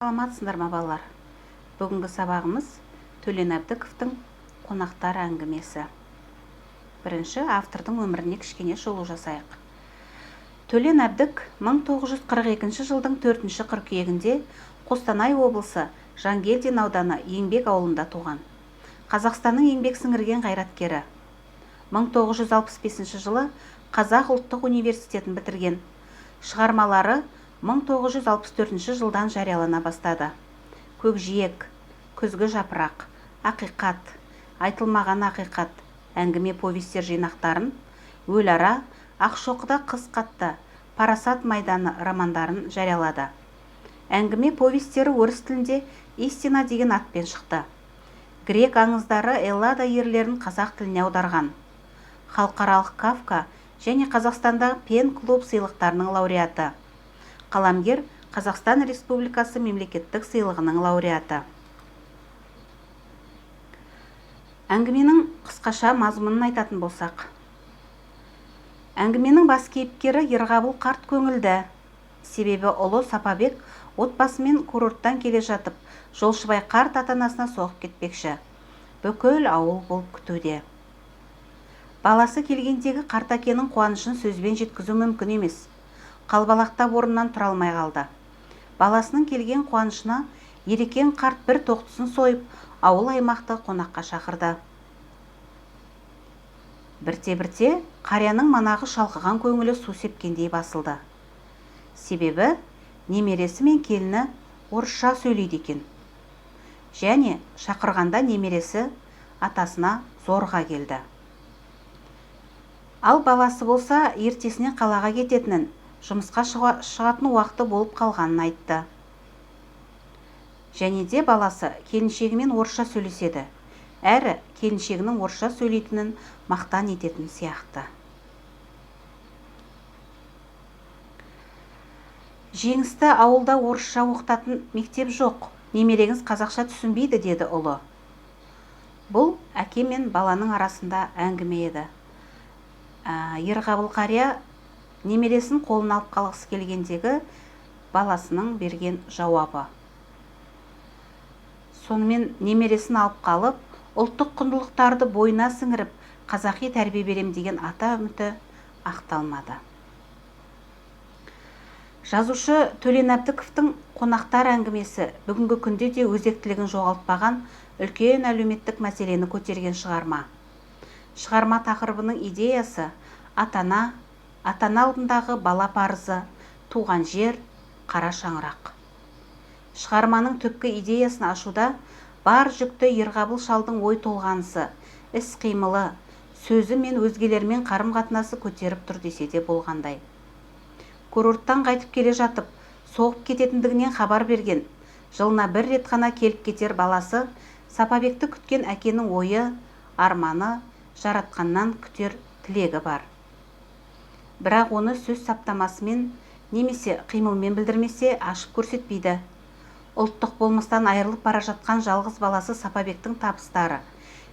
Саламатсыңдар ма, балалар? Бүгінгі сабағымыз Төлен Әбдіковтің «Қонақтар» әңгімесі. Бірінші автордың өміріне кішкене шолу жасайық. Төлен Әбдік 1942 жылдың 4 қыркүйегінде Қостанай облысы Жангелдин ауданы Еңбек ауылында туған. Қазақстанның еңбек сіңірген қайраткері. 1965 жылы Қазақ ұлттық университетін бітірген. Шығармалары 1964 жылдан жариялана бастады. «Көкжиек», «Күзгі жапырақ», «Ақиқат», «Айтылмаған ақиқат» әңгіме, повестер жинақтарын, «Өлара», «Ақшоқыда қыс қатты», «Парасат майданы» романдарын жариялады. Әңгіме, повестері орыс тілінде «Истина» деген атпен шықты. Грек аңыздары, Эллада ерлерін қазақ тіліне аударған. Халықаралық Кафка және Қазақстандағы ПЕН клуб сыйлықтарының лауреаты. Қаламгер Қазақстан Республикасы мемлекеттік сыйлығының лауреаты. Әңгіменің қысқаша мазмұнын айтатын болсақ, әңгіменің бас кейіпкері Ерғабыл қарт көңілді. Себебі ұлы Сапабек отбасымен курорттан келе жатып, Жолшыбай қарт ата-анасына соғып кетпекші. Бүкіл ауыл болып күтуде. Баласы келгендегі қарт әкенің қуанышын сөзбен жеткізу мүмкін емес. Қалбалақтап орнынан тұра алмай қалды. Баласының келген қуанышына Ерекен қарт бір тоқтысын сойып, ауыл аймақты қонаққа шақырды. Бірте-бірте қарияның манағы шалқыған көңілі су сепкендей басылды. Себебі немересі мен келіні орысша сөйлейді екен. Және шақырғанда немересі атасына зорға келді. Ал баласы болса, ертесіне қалаға кететінін, жұмысқа шығатын уақыты болып қалғанын айтты. Және де баласы келіншегімен орысша сөйлеседі. Әрі келіншегінің орысша сөйлейтінін мақтан ететін сияқты. Жеңісті ауылда орысша оқытатын мектеп жоқ, немереңіз қазақша түсінбейді, деді ұлы. Бұл әке мен баланың арасында әңгіме еді. Ерғабыл қария немересін қолына алып қалғысы келгендегі баласының берген жауабы. Сонымен немересін алып қалып, ұлттық құндылықтарды бойына сіңіріп, қазақи тәрбие берем деген ата үміті ақталмады. Жазушы Төлен Әбдіковтің «Қонақтар» әңгімесі бүгінгі күнде де өзектілігін жоғалтпаған үлкен әлеуметтік мәселені көтерген шығарма. Шығарма тақырыбының идеясы ата-ана, ата-ана алдындағы бала парызы, туған жер, қара шаңырақ. Шығарманың түпкі идеясын ашуда бар жүкті Ерғабыл шалдың ой толғанысы, іс-қимылы, сөзі мен өзгелермен қарым-қатынасы көтеріп тұр десе де болғандай. Курорттан қайтып келе жатып, соғып кететіндігінен хабар берген, жылына бір рет қана келіп кетер баласы Сапабекті күткен әкенің ойы, арманы, жаратқаннан күтер тілегі бар. Бірақ оны сөз саптамасымен немесе қимылмен білдірмесе, ашып көрсетпейді. Ұлттық болмыстан айырылып бара жатқан жалғыз баласы Сапабектің табыстары,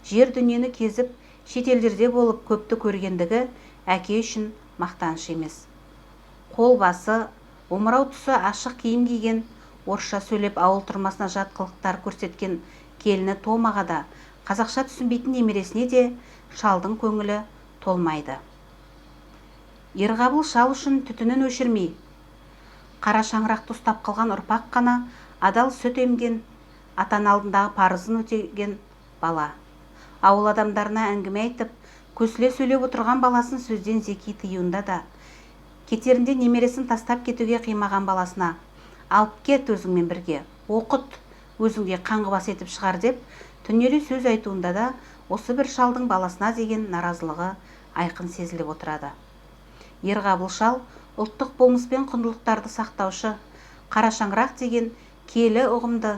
жер дүниені кезіп, шетелдерде болып көпті көргендігі әке үшін мақтаныш емес. Қол басы, омырау тұсы ашық киім киген, орысша сөйлеп ауыл тұрмысына жат қылықтар көрсеткен келіні Томаға да, қазақша түсінбейтін немересіне де шалдың көңілі толмайды. Ерғабыл шал үшін түтінін өшірмей, қара шаңырақты ұстап қалған ұрпақ қана адал сүт емген, ата-ана алдындағы парызын өтеген бала. Ауыл адамдарына әңгіме айтып, көсіле сөйлеп отырған баласын сөзден зеки тыюында да, кетерінде немересін тастап кетуге қимаған баласына «Алып кет өзіңмен бірге, оқыт, өзіңдей қаңғыбас етіп шығар» деп түнере сөз айтуында да осы бір шалдың баласына деген наразылығы айқын сезіліп отырады. Ерғабыл шал ұлттық болмыс пен құндылықтарды сақтаушы, қара шаңырақ деген киелі ұғымды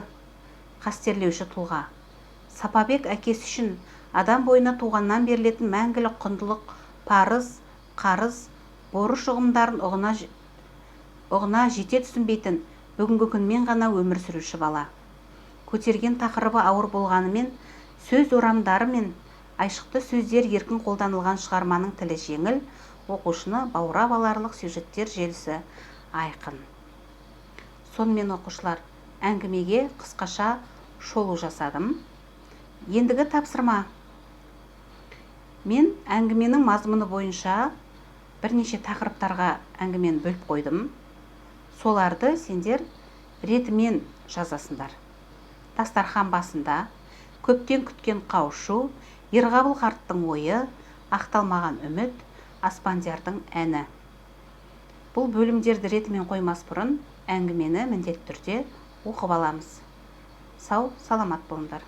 қастерлеуші тұлға. Сапабек әкесі үшін адам бойына туғаннан берілетін мәңгілік құндылық, парыз, қарыз, борыш ұғымдарын ұғына жете түсінбейтін, бүгінгі күнмен ғана өмір сүруші бала. Көтерген тақырыбы ауыр болғанымен, сөз орамдары мен айшықты сөздер еркін қолданылған шығарманың тілі жеңіл, оқушыны баурап аларлық сюжеттер желісі айқын. Сонымен, оқушылар, Әңгімеге қысқаша шолу жасадым. Ендігі тапсырма. Мен әңгіменің мазмұны бойынша бірнеше тақырыптарға әңгімені бөліп қойдым. Соларды сендер ретімен жазасыңдар: дастархан басында, көптен күткен қауышу, Ерғабыл қарттың ойы, ақталмаған үміт, Аспандиярдың әні. Бұл бөлімдерді ретімен қоймас бұрын әңгімені міндетті түрде оқып аламыз. Сау саламат болыңдар.